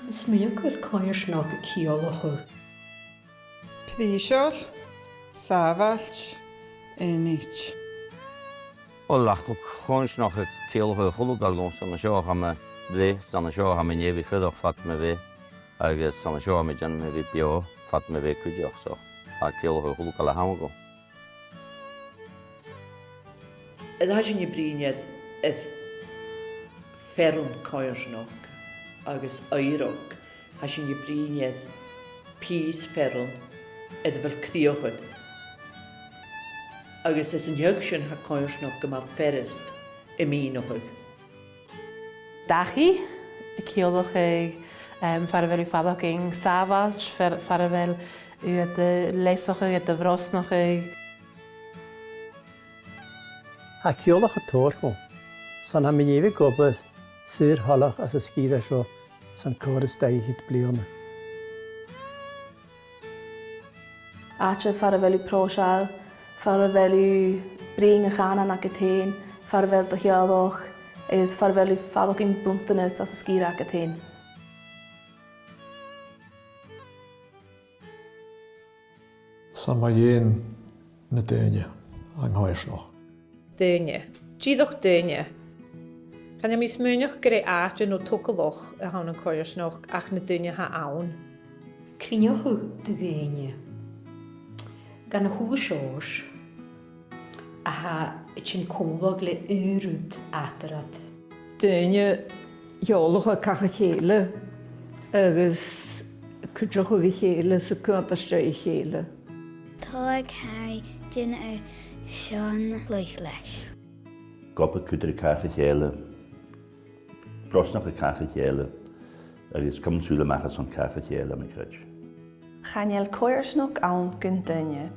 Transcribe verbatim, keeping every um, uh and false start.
Is mi a' smaoineachadh gu bheil coimhearsnachd a' ciallachadh prìseil, sàbhailt, aonaicht. Uill, tha coimhearsnachd a' ciallachadh a h-uile càil dhomh. 'S ann an seo a tha mi a' breith, 's ann an seo a tha mi an dèidh a bhith a' fuireach fad mo bheatha, agus 's ann an seo a tha mi a' dèanamh mo bhith beò fad mo bheatha cuideachd, so tha e a' ciallachadh a h-uile càil a th' ann dhomh. Nuair a tha sinn a' bruidhinn air, air fearann coimhearsnachd agus oighreachd, tha sinn a' bruidhinn air pìos fearainn air a bheil crìochan. Agus anns an t-seagh sin tha coimhearsnachd gu math furasta a mhìneachadh. Dachaigh, a' ciallachadh, em, far a bheil thu a' faireachdainn sàbhailt, far, far a bheil thu gad leasachadh, gad bhrosnachadh. Tha e a' ciallachadh tòrr dhomh. 'S ann a tha mi an dèidh a bhith ag obair saor-thoileach anns an sgìre seo son còrr is dà fhichead bliadhna. Àite far a bheil thu pròiseil, far a bheil thu a' bruidhinn a' chànain agad fhèin, far a bheil do theaghlach, is far a bheil thu a' faireachdainn buntanas anns an sgìre agad fhèin. 'S ann mu dheidhinn na daoine an coimhearsnachd. Daoine. Dìreach daoine. Chan eil mi a' smaoineachadh gur e àite no togalach a th' ann an coimhearsnachd ach na daoine a th' ann. Cruinneachadh de dhaoine. Gun a h-uile seòrsa a tha a' tighinn còmhla le aon rud eatarra. Daoine eòlach air càch a chèile agus cuideachadh a chèile 's a' cunntas a chèile. Tha càch a' dèanamh seann luchd leis. Ag obair còmhla air càch a chèile, brosnachadh càch a chèile, agus cumail sùil a-mach airson càch a chèile, tha mi a' creidsinn. Chan eil coimhearsnachd ann gun daoine.